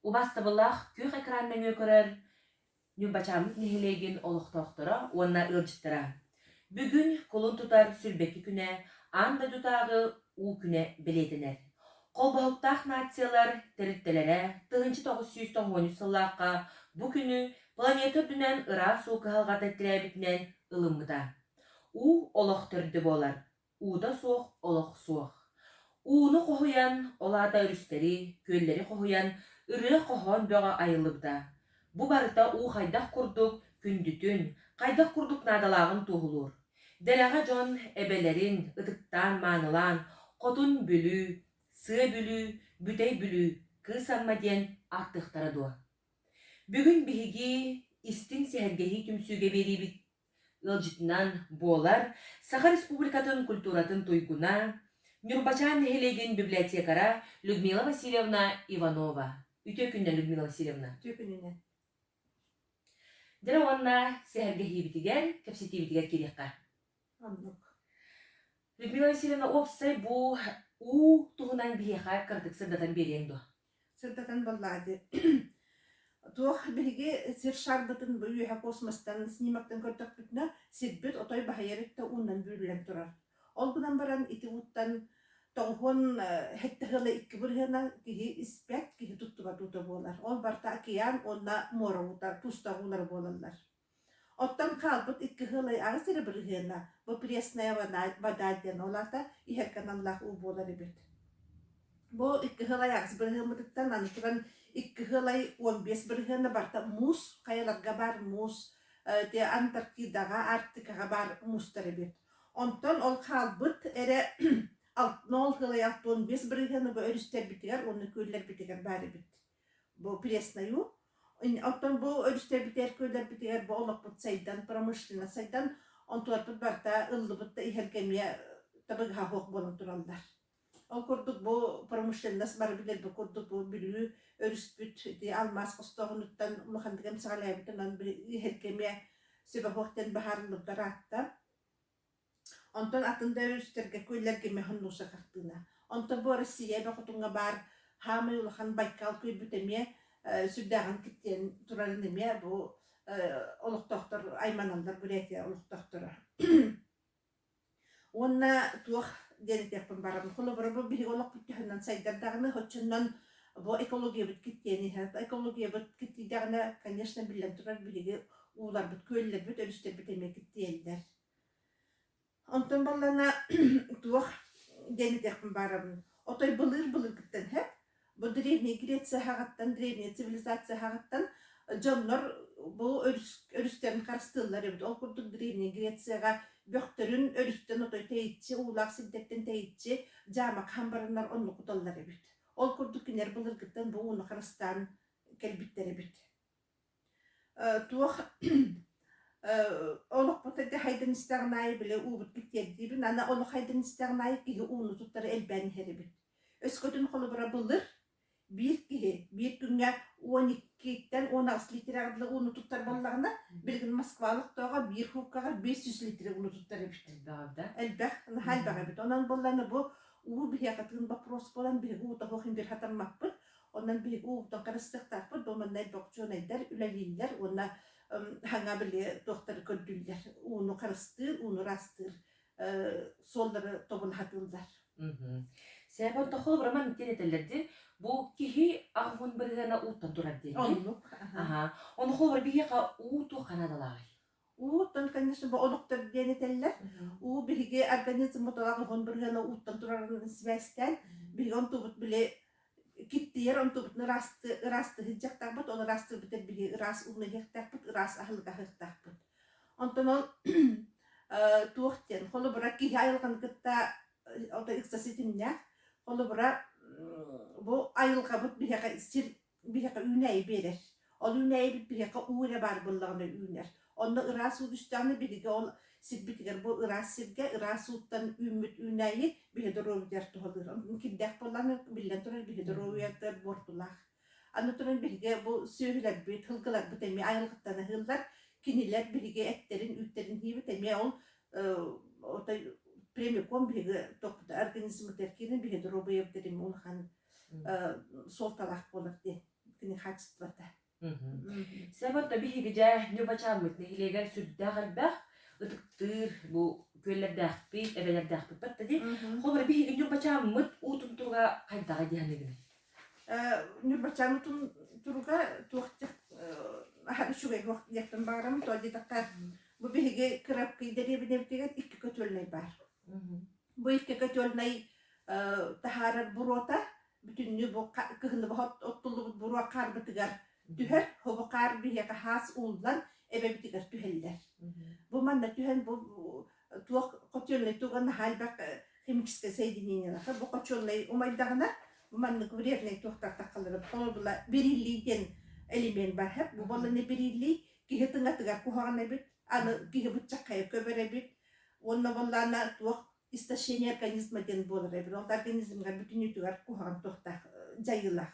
Убаастабыллаах күөх экран нөҥүө көрөр Ньурбачааммыт нэһилиэгин олохтоохторо уонна ыалдьыттара! Бүгүн кулун тутар сүүрбэкки күнэ аан дойдутааҕы уу күнэ бэлиэтэнэр. Холбоһуктаах нациялар тэрилтэлэрэ 1993 сыллаахха бу күнү планета үрдүнэн ыраас уу кыһалҕата тирээбитинэн ылыммыта. Уу олох төрдө буолар. Уута суох олох суох. Ууну хоһуйан, ол аата өрүстэри, күөллэри хоһуйан ырыа-хоһоон бөҕө айыллыбыта. Бу барыта уу хайдах курдук күндүтүн, хайдах курдук наадалааҕын туоһулуур. Дэлэҕэ дьон эбэлэрин ытыктаан-маанылаан Хотун Бүлүү, Сыа Бүлүү, Бүтэй Бүлүү, Кыыс Амма диэн ааттыахтара дуо? Бүгүн биһиги истиҥ сэһэргэһии түмсүүгэ биэриибит Ыалдьытынан буолар Саха Республикатын культуратын туйгуна, Ньурбачаан нэһилиэгин библиотекара Людмила Васильевна Иванова. Үтүө күнүнэн, Людмила Васильевна. Үтүө күнүнэн. Дьэ уонна сэһэргэһиибитигэр, кэпсэтиибитигэр киириэххэ. Оннук. Людмила Васильевна, уопсай бу уу туһунан биһиэхэ кыратык сырдатан биэриэҥ дуо? Сырдатан буоллаҕа дии. Туох биһиги сир шарбытын бу үөһэ космостан снимоктан көрдөхпүтүнэ, сирбит отой баһыйар өттө уунан бүрүллэн турар. Ол гынан баран ити ууттан тоҕуһуон сэттэ ыла икки бырыһыана киһи испэт, киһи туттубат уута буолар. Ол барыта океан уонна муора уута, туустаах уулара буолаллар. Оттон хаалбыт икки сылай аҕыс эрэ бырыһыана бу пресная вода диэн ол аата иһэргэ аналлаах уу буолар эбит. Бу икки сылай аҕыс бырыһыаммытыттан аны туран икки сылай 15 бырыһыана барыта муус, хайаларга баар муус, ити Антарктидаҕа, Арктикаҕа баар муустар эбит. Онтон ол хаалбыт эрэ ол сылай 65 бырыһыана бу өрүстэрбитигэр уонна күөллэрбитигэр баар эбит. Бу преснаю Оттон бу өрүстэрбитигэр, күөллэрбитигэр бу олохпут сайдан, промышленность сайдан, онтуларбыт барыта ыллыбыт да иһэргэ эмиэ табыгаһа суох буолан тураллар. Ол курдук бу промышленность бары билэрбит курдук бу Бүлүү өрүспүт ити алмаас хостооһунуттан улаханнык эмсэҕэлээбит онон иһэргэ эмиэ сөбө суох диэн быһаарыллыбыта ыраатта. Онтон атын да өрүстэргэ, күөллэргэ эмиэ хоннууса хартыына. Онтон бу Россия эбэ хотуҥҥа баар хаамай улахан Байкал күөлбүт эмиэ сүрдээҕин киттиэн турарын эмиэ бу олохтоохтор айманаллар Бурятия олохтоохторо. Уонна туох диэн этиэхпин баарабын. Холобура, бу биһиги олохпут төһөнөн сайдар даҕаны, оччонон бу экологиябыт киттиэн иһэр. Экологиябыт киттийдэҕинэ, конечно, биллэн турар, биһиги ууларбыт, күөллэрбит, өрүстэрбит эмиэ киттийэллэр. Онтон баллана туох диэн этиэхпин баарабын. Отой былыыр-былыргыттан иһэ бу Древняя Греция аһаҕыттан, древняя цивилизация аһаҕыттан дьоннор бу өрүс, өрүстэрин харыстыыллар эбит. Ол курдук Древняя Грецияҕа бөхтөрүн өрүстэн отой тэйиччи, уулаах сирдэртэн тэйиччи дьаама хаһан бараннар оннук куталлар эбит. Ол курдук кинилэр былыргыттан бу ууну харыстаан кэлбиттэр эбит. Туох олохпут хайдан истэҕин аайы били уубут киттиэрдиибин аны олох хайдан истэҕин аайы киһи ууну туттара элбээн иһэр эбит. Өскөтүн холобура былыр биир киһи биир күҥҥэ 12-ттэн 18 литрэҕэ дылы ууну туттар буоллаҕына, билигин Москва олохтооҕо биир хууккаҕа 500 литрэ ууну туттар эбит. Элбэх да? Элбэх, наһаа элбэх эбит. Онон буоллаҕына бу уу биһиэхэ тыын боппуруос буолан биһиги уута суох иҥгир хатаммаппыт. Онон биһиги уубутун харыстыахтаахпыт, бу манна элбэх учуонайдар үлэлииллэр уонна хаҥа били туохтары көрдүүллэр, ууну харыстыыр, ууну ыраастыыр суоллары тобула сатыыллар. Сээбэ онто холобура маннык диэн этэллэр дии, бу киһи аҕыһын бырыһыана ууттан турар диэн. Оннук. Аха. Ону холобура биһиэхэ уу туохха наадалааҕый? Ууттан, конечно, бу олохтор диэн этэллэр. Уу биһиги организммыт аҕыһын бырыһыана ууттан турарын сибээстээн, биһиги онтубут били киттийэр онтубутун ыраасты ыраастыы сылдьыахтаахпыт, ол ыраастыырбытыгар биһиги ыраас ууну иһиэхтээхпит, ыраас аһылык аһыахтаахпыт. Онтон ол туох диэн, холобура, киһи айылҕаны кытта ото ыкса ситимнээх. Холобура, бу айылҕабыт биһиэхэ сир биһиэхэ үүнээйи биэрэр. Ол үүнээйибит биһиэхэ уу эрэ баар буоллаҕына үүнэр. Онно ыраас уу түстэҕинэ биһиги ол сирбитигэр бу ыраас сиргэ ыраас ууттан үүммүт үүнээйи биһи доруобуйатыгар туһалыыр. Онтон кирдээх буоллаҕына биллэн турар биһи доруобуйатыгар буортулаах. Аны туран биһиги бу сүөһүлэрбит, сылгыларбыт эмиэ айылҕаттан аһыыллар. Кинилэр биһиги эттэрин, үүттэрин иһиибит эмиэ ол отой прямиком биһиги тохпут организммытыгар киирэн биһи доруобуйабытыгар эмиэ улахан суолталаах буолар диэн. кини хаачыстыбата. Сэбэ биһиги дьэ Ньурбачааммыт нэһилиэгэр сүрдээх элбэх ытыктыыр бу күөллэрдээхпит, эбэлэрдээхпит батта дии. Холобура биһиги Ньурбачааммыт уутун туруга хайдаҕа дии саныыгыный? Ньурбачаан уутун туруга туох аһар үчүгэй диэхтэн баҕарабын. Тоҕо диэтэххэ, бу биһиги кыракый дэриэбинэбитигэр икки көтүөлнэй баар. Бу икки көтүөлнэй таһаарар буруота бүтүннүү бу кыһыны быһа оттуллубут буруо хаарбытыгар түһэр, хобу хаар биһиэхэ хаас ууллан эбэбитигэр түһэллэр. Бу манна түһэн бу туох котельнай туга наһаа элбэх химическое соединениелаха бу хочуолунай умайдаҕына бу маннык вредный туохтар таххалара холобула бериллий диэн элемент бар бу болланы бериллий киһи тыҥатыгар куһаҕан эбит аны киһи быччаххайа көбөр эбит уонна боллаана туох истощение организма диэн буолар эбит. Ол организмҥа бүтүннүүтүгэр куһаҕан туохтаах дьайыылаах.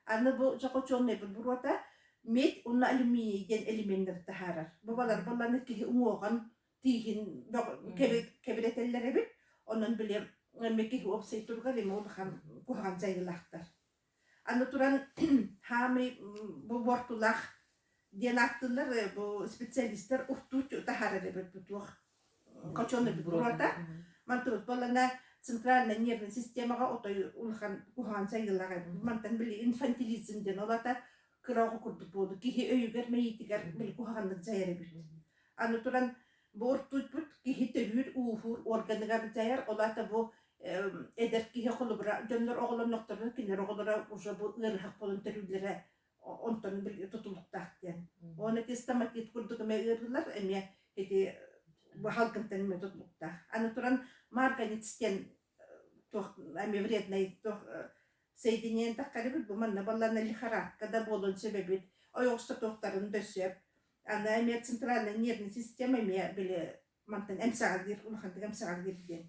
Аны бу чохочуоннайбыт буруота медь уонна алюминий диэн элеменнэри таһаарар. Бу балар баланы киһи уҥуоҕун тииһин кэбирэтэллэр эбит. Онон били эмэ киһи уопсай туругар эмэ улахан куһаҕан дьайыылаахтар. Аны туран хаамый бу буортулаах диэн ааттыыллар бу специалистар уртуу таһаарар эбит бу туох хочону буруота мантыбыт буоллана центральная нервная системаҕа отой улахан куһаҕан дьайыылаах эбит мантан били инфантилизм диэн ол ата кыра оҕо курдук буолду киһи өйүгэр мэйиитигэр били куһаҕаннык дьайар эбит аны туран бу уртуйбут киһи төрүүр ууһуур органыгар дьайар ол аата бу эдэр киһи холобура дьоннор оҕолоннохторуна кинилэр оҕолоро уже бу ыарыһах буолан төрүүллэрэ онтон тутулуктаах диэн. Уонна ити стоматит курдук эмэ ыарыылар эмиэ ити халгынтан эмиэ тутулуктаах. Аны туран марганец диэн туох эмиэ вредный туох соединение таххарыбыт бу манна баллана лихорадка да буолуон сөп эбит ойоҕосто туохтарын да сөп. Аны эмиэ центральная нервная система эмиэ били мантан эмсэҕэлиир улаханнык эмсэҕэлиир диэн.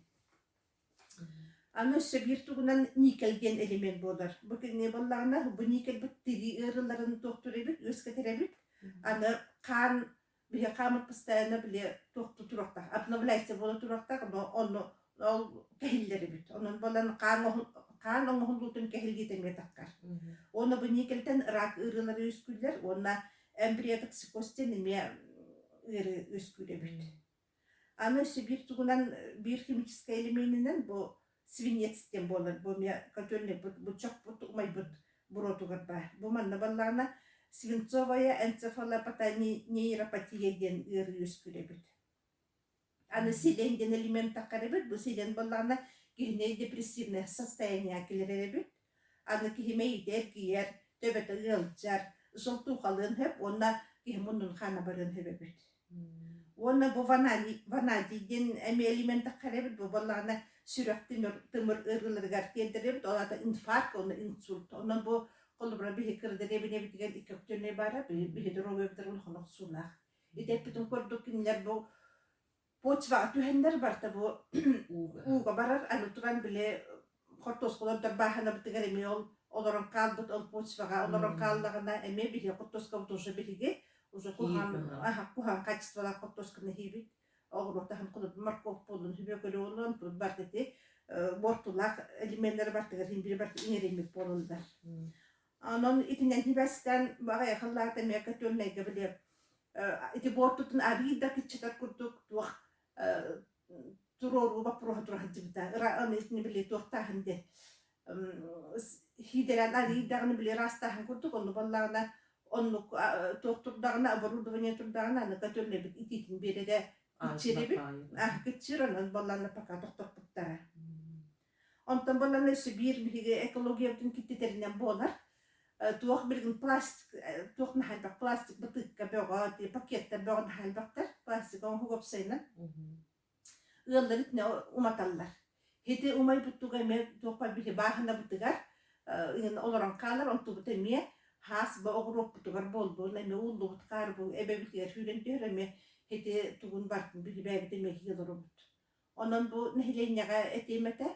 Аны өссө биир тугунан никель диэн элемент буолар. Бу кинини буоллаҕына, бу никельбит тирии ыарыыларын туохтуур эбит, үөскэтэр эбит. Аны хаан биһи хааммыт постоянно били туохтуу туруохтаах, обновляйся буола туруохтаах, но онно ол кэһиллэр эбит. Онон буолан хаан хаан оҥоһуллуутун кэһиллиитэ эмиэ таххар. Уонна бу никельтэн рак ыарыылара үөскүүллэр уонна эмбриотоксикоз диэн эмиэ ыарыы үөскүүр эбит. Аны өссө биир тугунан биир химическэй элеменинэн бу свинец диэн буолар. Бу эмиэ котельный бу чохпут умайбыт буруотугар баар. Бу манна баллаҕына свинцовая энцефалопатия диэн ыарыы үөскүүр эбит. Аны селен диэн элемент таххар эбит. Бу селен буоллаҕына киһини депрессивное состояние киллэрэр эбит. Аны киһи мэйиитэ эргийэр, төбөтө ыалдьар, желтухалыан сөп уонна киһи муннун хаана барыан сөп эбит. Уонна бу ванадий диэн эмиэ элемент эбит бу буоллаҕына сүрэх тимир тымыр ыарыыларыгар тиэрдэр эбит ол аата инфаркт уонна инсульт онон бу холобура биһи кыра дэриэбинэбитигэр икки өктөнүй баара биһи доруобуйабытыгар улахан охсуулаах ити эппитим курдук кинилэр бу почваҕа түһэннэр барыта бу ууга барар аны туран били хортуоскалардар бааһынабытыгар эмиэ ол олорон хаалбыт ол почваҕа олорон хааллаҕына эмиэ биһиги хортуоскабыт уже биһиги уже куһаҕан куһаҕан качестволаах хортуосканы иһиибит оҕуруот аһын кулут морковь буоллун сүбүөкүлэ буоллун барыта ити буортулаах элеменнэр бартыгар иһин бири барыта иҥэриммит буолаллар онон итинэн сибээстээн баҕайы халлаата эмиэ көтүөлнэйгэ били ити буортутун арыый да кыччатар курдук туох туруоруу боппуруоһа тура сылдьыбыта. Ыра аны итини били туохтааһын диэн хиидэрэн арыый даҕаны били ыраастааһын курдук онну буоллаҕына оннук туох турдаҕына оборудование турдаҕына аны көтөллөбүт итиитин биэрэрэ кыччыыр эбит кыччыыр онон буоллаҕына пока тохтоппуттара Онтон буоллаҕына өссө биир биһиги экологиябытын киттитэринэн буолар. Туох билигин пластик туох наһаа элбэх пластик бытыыкка бөҕө, пакеттар бөҕө наһаа элбэхтэр. Пластик оҥоһук уопсайынан. Ыаллар итинэ уматаллар. Ити умайбыттуга эмиэ туохпар биһи бааһынабытыгар олорон хаалар, онтубут эмиэ хаас бу оҕуруоппутугар буоллун, эмиэ ууллубут хаар бу эбэбитигэр сүүрэн түһэр эмиэ ити тугун бартын биһи бэйэбит эмиэ иһии олоробут. Онон бу нэһилиэнньэҕэ этиэм этэ,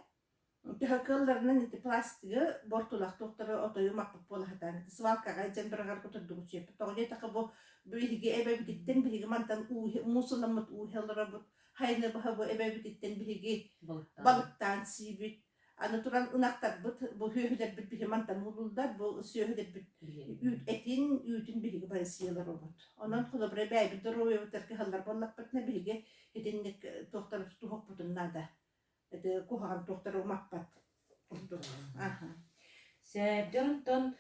төһө кыалларынан ити пластигы буортулаах туохтары отойу маппыт буола сатаан свалкаҕа илдьэн быраҕарга турдугу сүөппүт. Тоҕо диэтэххэ бу биһиги эбэбититтэн биһиги мантан уу муус ыламмыт уу олоробут, хайыны быһа бу эбэбититтэн биһиги балыктаан сиибит. Аны туран ынахтарбыт, бу сүөһүлэрбит биһи мантан уулуллар, бу сүөһүлэрбит үүт этин, үүтүн биһиги бары сиэлэр обут. Онон холобура бэйэбит доруобуйабытыгар кыһаллар буоллахпытына биһиги итинник туохтары тутуһуохпутун наада. Это куһаҕан туохтары умаппат курдук. Аха. Сээбдэр онтон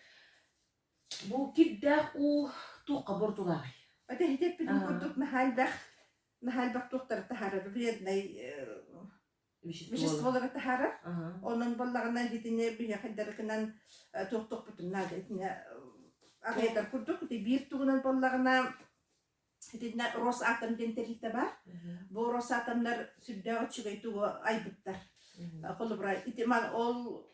бу кирдээх уу туохха буортулааҕый? Это эппитим курдук наһаа элбэх наһаа элбэх туохтары таһаарар вреднай веществолары таһаарар. Онон буоллаҕына итини биһиэхэ дарыкынан туохтуохпутун наада итини аҕыйатар курдук ити биир тугунан буоллаҕына итиннэ Росатом диэн тэрилтэ баар. Бу Росатомнар сүрдээх үчүгэй тугу айбыттар. Холобура ити ол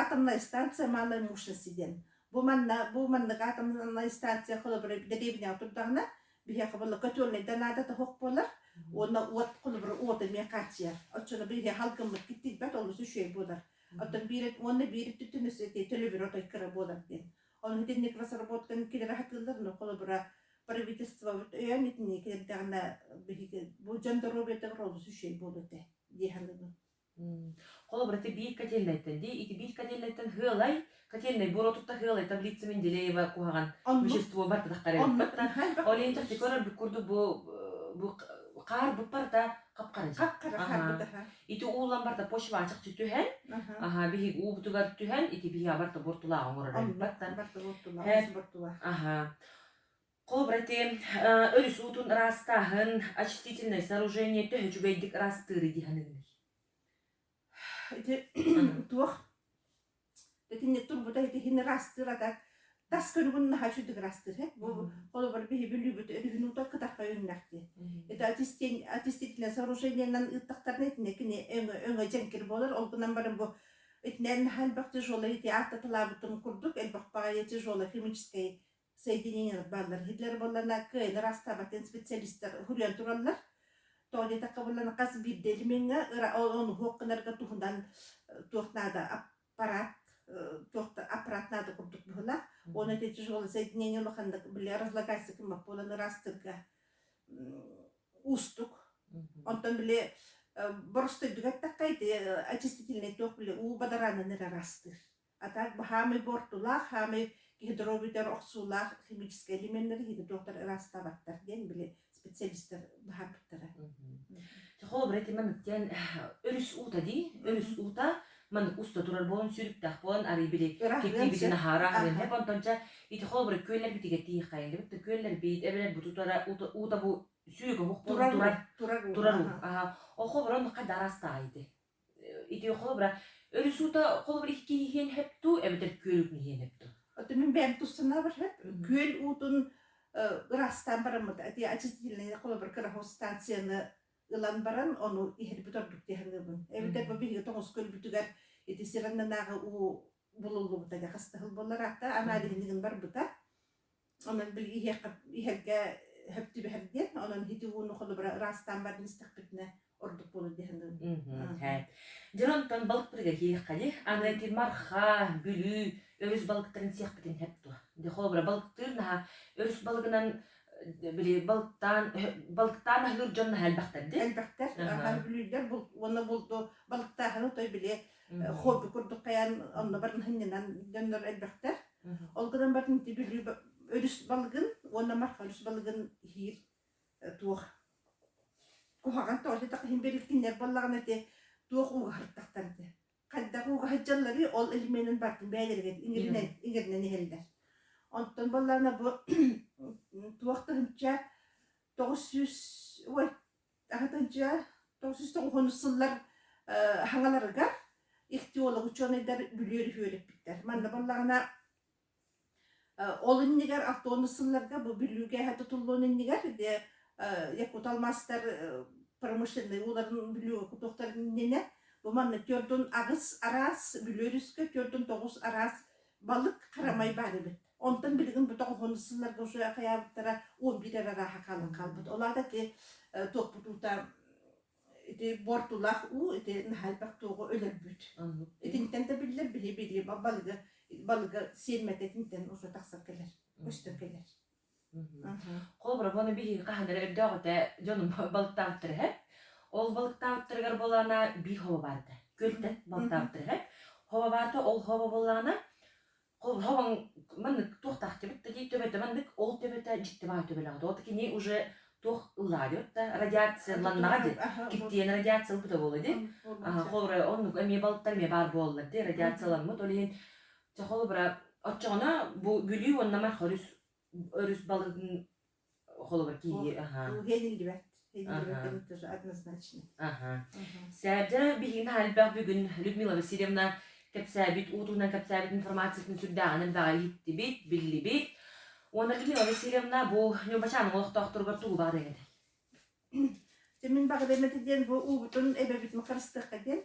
атомная станция малой мощности диэн. Бу манна бу маннык атомная станция холобура дэриэбинэҕэ турдаҕына биһиэхэ буолла көтүөллэйдэ наадата суох буолар уонна уот холобура уот эмиэ хааччыйар. Оччоно биһиги халгыммыт киттийбэт олус үчүгэй буолар. Оттон биир уонна биир өттүттэн өссө ити төлөбүр отой кыра буолар диэн. Ону итинник разработканы кинилэр сатыыллар, но холобура правительствобыт өйөөн итинник киирдэҕинэ биһиги бу дьон доруобуйатыгар олус үчүгэй буолуо этэ дии саныыбын. Холобура, ити биир котельнайтан дии, ити биир котельнайтан һыалай, котельнай буруотутта һыалай таблица Менделеева куһаҕан вещество барта таххар эбит. Ол иһин чахчы көрөрбүт курдук бу бу хаар бут барта хап-хара дьэ. Хап-хара хаарбыт аха. Ити уулан барта почва чахчы түһэн, аха биһиги уубутугар түһэн, ити биһиги барта буортулаах оҥорор эбит. Барта буортулаах, буортулаах. Аха. Холобура, ити өрүс уутун ыраастааһын, очистительное сооружение төһө үчүгэйдик ыраастыырый дии саныыгыный? Ити туох итинник турбута ити иһин ыраастыыр ата тас көрүгүн наһаа үчүгдүк ыраастыыр э бу холобур биһи бүлүүбүт өрүһүн уута кытархай өҥнөөх дии это очистительное сооружениенан ыыттахтарына итиннэ кини өҥө өҥө дьэҥкир буолар ол гынан баран бу итинэн наһаа элбэх тяжелый ити ааттаталаабытым курдук элбэх баҕайы тяжелый химическэй соединениелар бааллар. Хитлер буоллана кыайан ыраастаабатын специалистар суруйан тураллар. Тоҕо диэтэххэ буоллана хас биирдэ элеменҥэ ону уһуох гынарга туһунан туох наада аппарат туох аппарат наада курдук быһыылаах. Уонна ити тяжелое соединение улаханнык били разлагается гыммат буолан ыраастыырга уустук. Онтон били боростуойдук эттэххэ ити очистительный туох били уу бадараанын эрэ ыраастыыр. А так хаамый буортулаах, хаамый киһи доруобуйатыгар охсуулаах химическэй элеменнэри иһити туохтар ыраастаабаттар диэн били специалистар быһаарбыттара. Холобура ити маннык диэн өрүс уута дии, өрүс уута маннык уста турар буолан сүүрүктээх буолан арый били киртийбитин аһаара аһарыан хэп онтон ча ити холобура күөллэрбитигэр тиийиэххэйин дебит күөллэрбит эбэлэр бу тутара уута бу сүүрүк оһох буолан турар турар уу аха ол холобура онно хайда араастааҕый ити Ити холобура, өрүс уута холобура икки иһиэн сөп дуу, эбэтэр күөл уутун иһиэн сөп дуу? Оттон мин бэйэм тус санаабар сөп. Күөл уутун ыраастаан бараммыт, ити очистительнай холобура кыраһо станцияны ылан баран, ону иһэрбит ордук дии саныыбын. Эбэтэр бу биһиги тоҥус көлбүтүгэр ити сир аннынааҕы уу булуллубута дьэ хас да сыл буоллар аата аналиһын барбыта. Онон били иһиэххэ иһэргэ сөп түбэһэр диэн, онон ити ууну холобура ыраастаан баран истэхпитинэ ордук буолуо дии саныыбын. Дьэ онтон балыкпытыгар киириэххэ Аны ити Марха, Бүлүү өрүс балыктарын сиэхпитин сөп дуо? Дьэ холобура балыктыыр наһаа өрүс балыгынан били балыктаан балыктаан аһыыр дьон наһаа элбэхтэр дии. Элбэхтэр. Аһар бүлүүлэр уонна булду балыктааһыны той били хобби курдук хайаан онно баран сынньанан дьоннор элбэхтэр. Ол гынан баран ити Бүлүү өрүс балыгын уонна Марха өрүс балыгын иһиир туох куһаҕан тоҕо диэтэххэ иһин бэрилтиннэр буоллаҕына ити туох уугаһыртахтар ити хайдах уугаһыдьалларый ол элеменин барытын бэйэлэригэр иҥэринэн иҥэринэн иһэллэр. Онтон буоллаҕына бу туох тыһынча 900 ой аһытынча 990 сыллар хаҥаларыгар ихтиолог учуонайдар Бүлүү өрүһү үөрэппиттэр. Манна буоллаҕына ол иннигэр алтыонус сылларга бу Бүлүүгэ тутуллуон иннигэр Якут алмаастар промышленнай ууларын Бүлүүгэ кутуохтарын иннинэ бу манна 48 араас Бүлүү өрүскэ 49 араас балык харамай баар эбит. Онтон билигин бу тоҕуһун сылларга уже хайаабыттара 11 эрэ арааһа хаалан хаалбыт. Ол аата ити туохпут уута ити буортулаах уу ити наһаа элбэх туоҕу өлөрбүт. Итинтэн да биллэр биһи били балыгы балыгы сиэммэтэ итинтэн уже тахсан кэлэр, көстөн кэлэр. Холобура, буону биһиги хаһан эрэ өрдөөҕүтэ дьонум балыктаабыттар эһэ. Ол балыктаабыттарыгар буолаана биир хобо баар этэ. Күөлтэн балыктаабыттар эһэ. Хобо баата ол хобо буоллаҕына хобоҥ маннык туохтаах диэбит да дии төбөтө маннык ол төбөтө дьикти баҕайы төбөлөөх ол кини уже туох ыллаҕа диэбит да радиацияланнаҕа дии киптиэн радиация ылбыта буолла дии холобура оннук эмиэ балыктар эмиэ баар буолаллар дии радиацияламмыт ол иһин чэ холобура оччоҕуна бу Бүлүү уонна Марха өрүс өрүс балыгын холобур киһи аха Хениллибэт. Хениллибэт тоже однозначно. Аха. Сээдьэ биһигин элбэх бүгүн Людмила Васильевна кэпсээбит, уутунан кэпсээбит информациятын сүрдээҕин элбэҕи иһиттибит, биллибит. Уонна Людмила Васильевна бу Ньурбачаан олохтоохторугар тугу баҕарыаҥ этэй? Дьэ мин баҕарыам этэ диэн бу уубутун эбэбитин харыстыахха диэн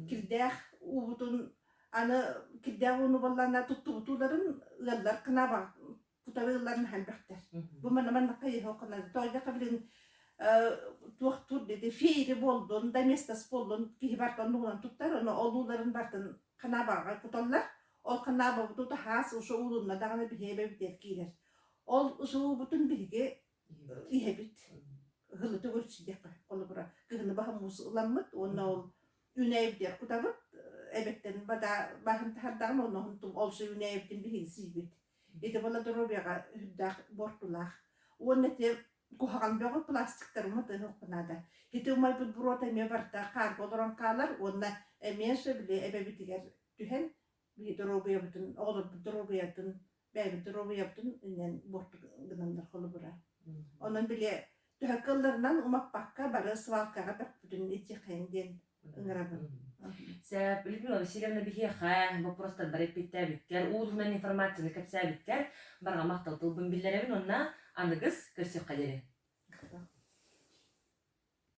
кирдээх уубутун аны кирдээх ууну буоллаҕына туттубут ууларын ыаллар кынаабаҕа кутарыылларын элбэхтэр. Бу манна манна хайыһа Тоойдохо билин туох тур диди фейри буолдун, доместос буоллун киһи бартан нугунан туттар, ону ол ууларын бартын ханаабаҕа куталлар. Ол ханаабабыту тахаас ушу уулунна даҕаны биһиэбэ битэр киирэр. Ол ушу уубутун биһиги иһэбит. Ыһылы төгүрүччү диэххэ холобура кыһыны баһа муус ыламмыт уонна ол үүнээйбитигэр кутабыт эбэттэн бада баһын таһардаҕын онно ол үүнээйбитин биһиги сиибит. Ити буола доруобуйаҕа үрдээх буортулаах. Уонна ити куһаҕан бөҕө пластиктар уматыһыахха наада. Ити умайбыт буруота эмиэ барыта хаарга олорон хаалар уонна эмиэ сөбүлэ эбэбитигэр түһэн биһи доруобуйабытын, оҕолорбут доруобуйатын, бэйэбит доруобуйабытын иннэн буорту гыналлар холобура. Онон били төһө кыалларынан умаппакка бары свалкаҕа бөхпүтүн итиэхэйин диэн ыҥырабын. Сөп, Людмила Васильевна биһиэхэ боппуруостарбар эппиэттээбиккэр, уу туһунан информацияны кэпсээбиккэр барҕа махтал тылбын биллэрэбин уонна аныгыс көрсүөххэ диэри.